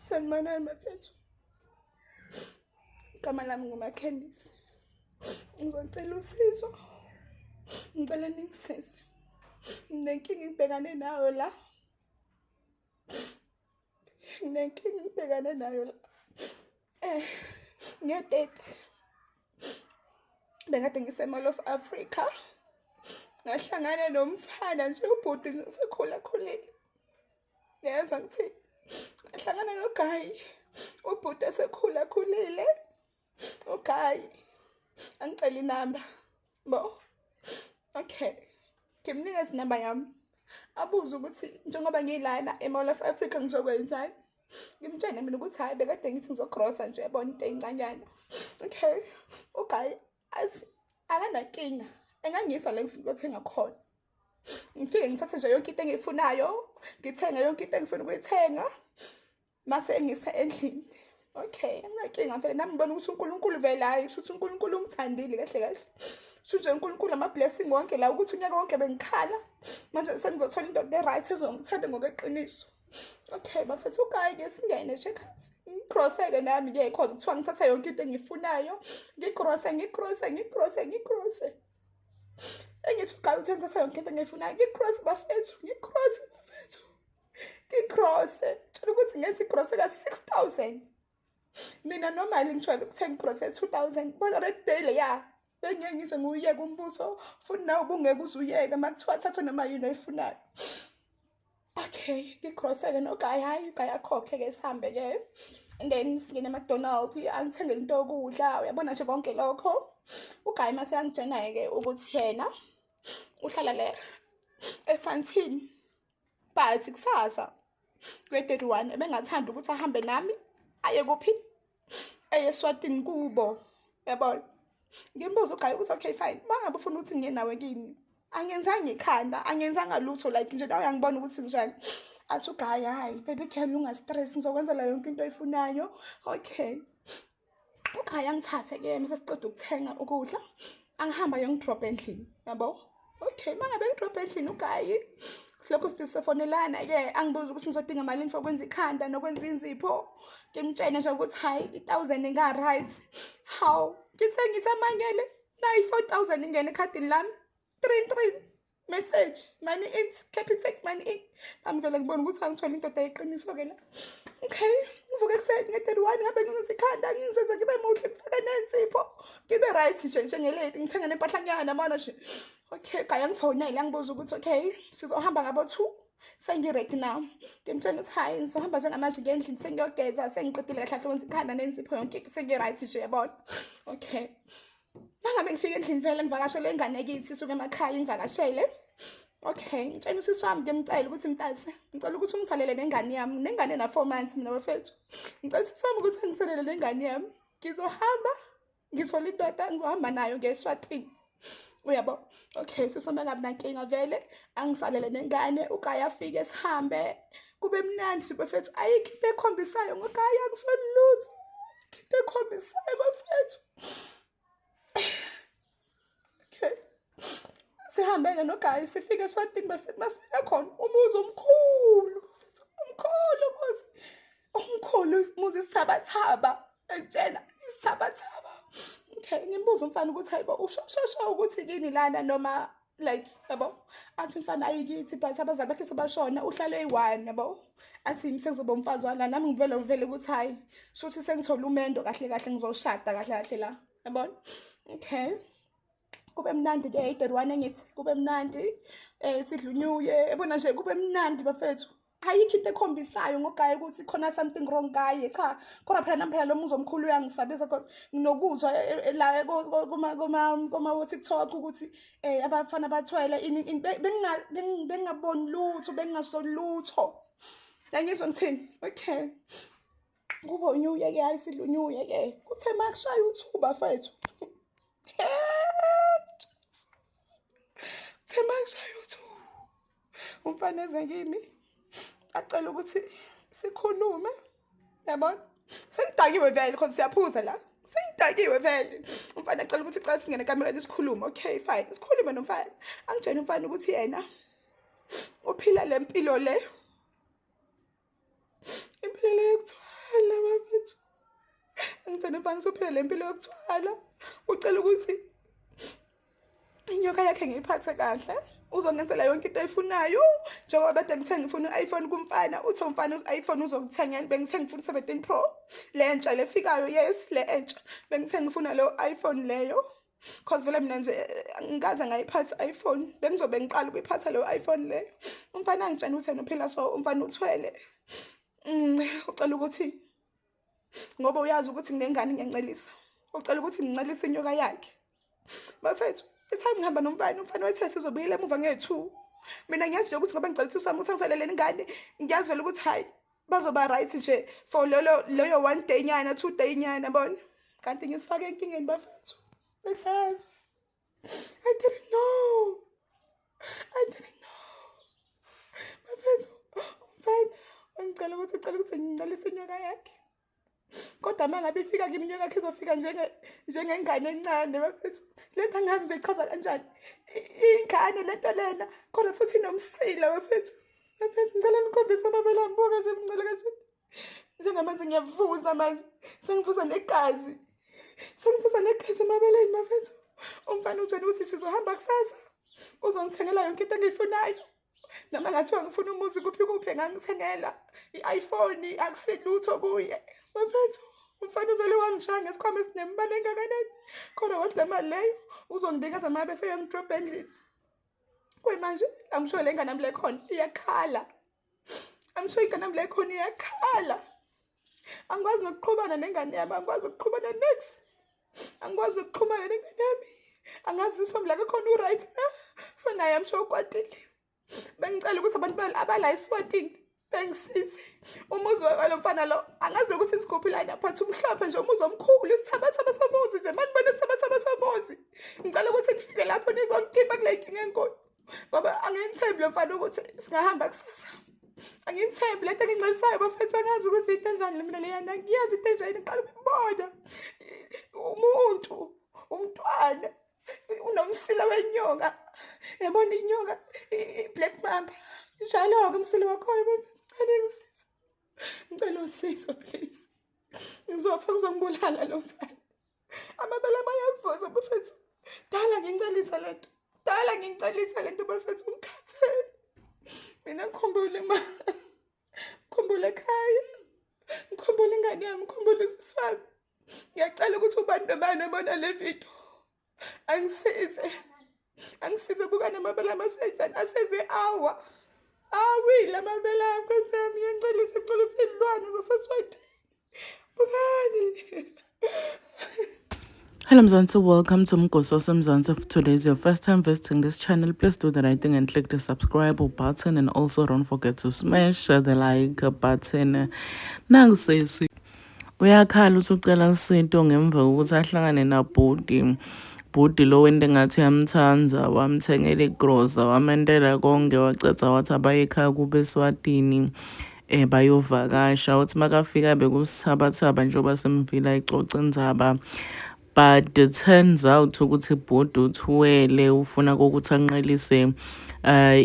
Sanibonani bafethu. Igama lami nguMakhendisi. Ngizocela usizo. Ngicela ningisize. Nginenkinga ngibhekane nayo la. Nginenkinga ngibhekane nayo la. Eh, nge-30 bengade ngise-Mall of Africa. Ngahlangana nomfana nje ubhuti ngisekhula khulile. Ngiyezwa ngithi ngahlangana noGayi ubhuti esekhula khulile uGayi angicela inamba bo okay ngimnikeze inamba yami abuze ukuthi njengoba ngilana e-Mall of Africa ngizokwenzani ngimtshene mina ukuthi hhayi bekade ngithi ngizogrosa nje yabona into ey'ncanyana okay uGayi athi akanankinga engangiyisa la ngifuna ukuyothenga khona ngifike ngithathe nje yonke into engiyifunayo ngithenge yonke into engifuna ukuyithenga mase engisa endlini okay anginankinga vele nami ngibona ukuthi uNkulunkulu vele hayi kusho ukuthi uNkulunkulu ungithandile kahle kahle kusho nje uNkulunkulu ama-blessing wonke la ukuthi unyaka wonke bengikhala manje sengizothola indoda e-right ezongithanda ngokweqiniso okay bafethu ukayi-ke singene nje khathi ngigrose-ke nami-ke cause kuthiwa ngithatha yonke into engiyifunayo ngigrose ngigrose ngigrose ngigrose engithi ugayi uthe ngithatha yonke into engiyifunayo ngigrose bafethu ngigrose bafethu ngigrose tshela ukuthi ngenza igrose ka-6,000 mina normally ngijwayele ukuthenga igrose 2,000 bona that day leya bengeke ngize ngiwuyeke umbuso futhi nawe ubungeke uze uyeke uma kuthiwa thatha noma yini oyifunayo okay ngigroseke nogayi hhayi ugayi akhokhe-ke sihambe-ke and then singene eMcDonald's angithengele into yokudla uyabona nje konke lokho ugayi mase angitshena-ke ukuthi yena uhlala le eSandton but kusasa kwe-31 ebengathanda ukuthi ahambe nami aye kuphi eye eSwatini kubo yabona ngimbuza ugayi ukuthi okay fine uma ngabe ufuna ukuthi ngiye nawe kini angenzanga ikhanda angenzanga lutho like nje nawe uyangibona ukuthi njani athi ugayi hayi baby girl ungastress ngizokwenzela yonke into oyifunayo okay ugayi angithathe-ke mase siqeda ukuthenga ukudla angihamba yongidrop endlini yabo okay uma ngabe ngidrop endlini ugayi silokhu sifonelana-ke angibuza ukuthi ngizodinga malini for ukwenza ikhanda nokwenza inzipho ngimtshene nje ukuthi hhayi i-thousand inga-right hawu ngithe ngisamangele nayi 4,000 ingene ekhadini lami three three message money in Capitec money in nami vele ngibona ukuthi angithole indoda yeqiniso-ke la okay ngivuke ekuseni nge-31 ngihambe ngenza ikhanda ngizenze ngibe muhle ngifake nensipho ngibe right nje njengelady ngithenge nempahlanyana mana nje okay gaya ngifonele angibuza ukuthi okay sizohamba ngabo-2 sengi-ready now ngimtshela ukuthi hhayi ngizohamba njengamanje ngendlini sengiyogeza sengiqedile kahle kahle kwenza ikhanda nenzipho yonke sengi-right nje yabona okay mangabe ngifika endlini vele ngivakashele ingane kithi isuke emakhaya ingivakashele okay ngitshela usisi wami ngimcela ukuthi mntase ngicela ukuthi ungisalele nengane yami nengane na-4 months mina bafethu ngicela usisi wami ukuthi angisalele nengane yami ngizohamba ngithola indoda ngizohamba nayo ngeSwatini uyabo okay usisi wami angabi nankinga vele angisalele nengane uGaya afike sihambe kube mnandi bafethu ayikho into ekhombisayo ngoGaya angisoli lutho ayikho into ekhombisayo bafethu okay sihambe-ke noGayi sifike eSwatini bafethu masifika khona umuzi omkhulu bafethu omkhulu umuzi omkhulu umuzi isithabathaba ekutshena isithabathaba okay ngimbuza umfana ukuthi hayibo usho ukuthi kini lana noma like yabo athi umfana ayikithi but abazali bakhe sebashona uhlale eyi-one yabo athi sengizoba umfazi wala nami ngivele ngivele ukuthi hhayi shuthi sengithole umendo kahle kahle ngizoshada kahle kahle la yabona okay kube mnandi-ke i-31 engithi kube mnandi um sidlunyuye yabona nje kube mnandi bafethu ayikho into ekhombisayo ngoGayi ukuthi khona something wrong ngaye cha kodwa phela nami phela lo muzi omkhulu uyangisabisa because nginokuzwa la kuma TikTok ukuthi abafana bathwele ini bengingaboni lutho bengingasoli lutho yangizwa ngithini okay kube unyuye ke hayi sidla unyuye ke kuthe makushaya uthuba fethu kuthe makushaya uthuba umfana eze kimi acela ukuthi sikhulume yabona sengidakiwe vele because siyaphuza la sengidakiwe vele umfana acela ukuthi cela singene ekamereni sikhulume okay fine sikhulume nomfana angitshene umfana ukuthi yena uphila le mpilo le impilo le yokuthwala yena umfana usuphila le mpilo yokuthwala. Ucela ukuthi inyoka yakhe ngiyiphathe kahle, uzongenzela yonke into ayifunayo. Njengoba bade ngithe ngifuna i-iPhone kumfana, uthi umfana i-iPhone uzongithengela. Bengithe ngifuna u-17 Pro le entsha lefikayo, yes, le entsha. Bengithe ngifuna leyo iPhone leyo, cause vele mina nje ngikaze ngayiphatha i-iPhone, bengizobe ngiqala ukuyiphatha leyo iPhone leyo. Umfana angitshena ukuthi yena uphila so, umfana uthwele. Ucela ukuthi ngoba uyazi ukuthi nginengane ngiyancelisa, ucela ukuthi ngincelise inyoka yakhe. Bafethu, i-time ngihamba nomfana, umfana wethe sizobuyela emuva nge-2. Mina ngiyazi nje ukuthi ngoba ngicela usisi wami ukuthi angisaleleni ingane, ngiyazi vele ukuthi hhayi, bazoba right nje for lolo loyo one day nyana, 2 day nyana, bona. Kanti ngisifake enkingeni, bafethu, bengazi. I didn't know, I didn't know, bafethu. Umfana wangicela ukuthi, ucela ukuthi ngincelise inyoka yakhe, kodwa uma ngabe ifika kimi inyoka yakhe izofika njengengane encane. Bafethu, lento angazi nje ichaza kanjani. Ingane lento lena kodwa futhi inomsila. Bafethu, bafethu, ngicela nikhombise amabele ami. Buka, semncele kanje njengamanje, ngiyavuza manje, sengivuza negazi, sengivuza negazi emabeleni. Bafethu, umfana utshela ukuthi sizohamba kusasa, uzongithengela yonke into engiyifunayo, noma ngathiwa ngifuna umuzi kuphi kuphi engangithengela, i-iPhone akusilutho kuye. Bafethu, umfana uvele wangishaya ngesikhwama esinemali engakanani, kodwa wathi le mali leyo uzonginikeza uma bese uyangidrobha endlini. Kuyimanje I'm sure le ngane yami le khona iyakhala, I'm sure ingane yami le khona iyakhala. Angikwazi nokuxhumana nengane yami, angikwazi ukuxhumana nex, angikwazi nokuxhumana nengane yami. Angazi ukuthi la khona u-right na, for naye I'm sure ukwatile. Bengicela ukuthi abantu abala eSwatini bengisize. Umuzi walo mfana lo angazi ukuthi isiguphi lana, but umhlophe nje umuzi omkhulu, isithabathaba somuzi nje. Manibona isithabathaba somuzi, ngicela ukuthi nifike lapho nizongikhipha kule nkinga enkulu, ngoba angimthembi lo mfana ukuthi singahamba kusasa. Angimthembi. Lento engincelisayo, bafethu, angazi ukuthi into enjani mina leyana. Ngiyazi into enjani, ngiqala ukubona umuntu, umntwana unomsila wenyoka, yabona inyoka i-black mamba njalo-ke umsila wakhona. Ngicela ngisiza, ngicela usizo please, ngizofa, ngizongibulala lo mfana. Amabele ami ayavuza, bafethu. Dala ngincelisa lento, dala ngincelisa lento, bafethu. Ngikhathele mina. Ngikhumbule ma, ngikhumbule ekhaya, ngikhumbule ingane yami, ngikhumbule usisi wami. Ngiyacela ukuthi ubani nobani ebona le video angisize, angisize. Buka namabele amasenjani aseze awa, awile amabele ami. Nkosi yami, ngiyancelisa, ngicela izilwane zaseSwatini, bukani. Hello Mzansi, welcome to Mgosi Mzansi. If today is your first time visiting this channel, please do the right thing and click the subscribe button, and also don't forget to smash the like button. Nangu uyakhala uthi ucela usizo ngemva kokuthi ahlangane nabhudi, bhudi lo wento engathi uyamthanda, wamthengela igrosa, wamendela konke, wacetha wathi abaye ekhaya kube eSwatini bayovakasha. Uthi makafika bekusithabathaba njengoba semvila icoca indzaba, but it turns out ukuthi bhudi uthwele, ufuna kokuthi anqelise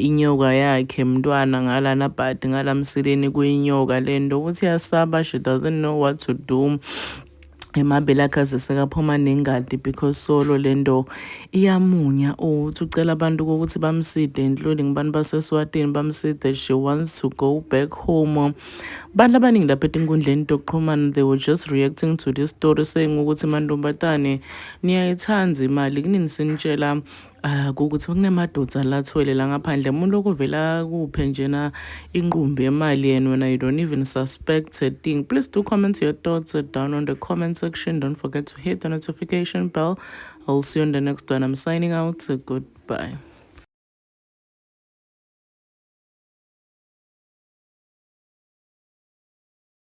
inyoka yakhe mntwana ngalana, but ngala msileni kuyinyoka lento. Ukuthi yasaba, she doesn't know what to do. Emabele akhe aze sekaphuma nengadi because solo lento iyamunya. Uthi ucela abantu ukuthi bamside, including abantu baseSwatini, bamside. She wants to go back home. Bantu abaningi lapha etinkundleni tokuxhumana, they were just reacting to this story, saying ukuthi mantombazane, niyayithanda imali, kunini sinitshela ukuthi kunemadoda lathwele la ngaphandle, umuntu okuvela kuphe njena inqumbi yemali yena, wena you don't even suspect a thing. Please do comment your thoughts down on the comment section. Don't forget to hit the notification bell. I'll see you on the next one. I'm signing out. Goodbye.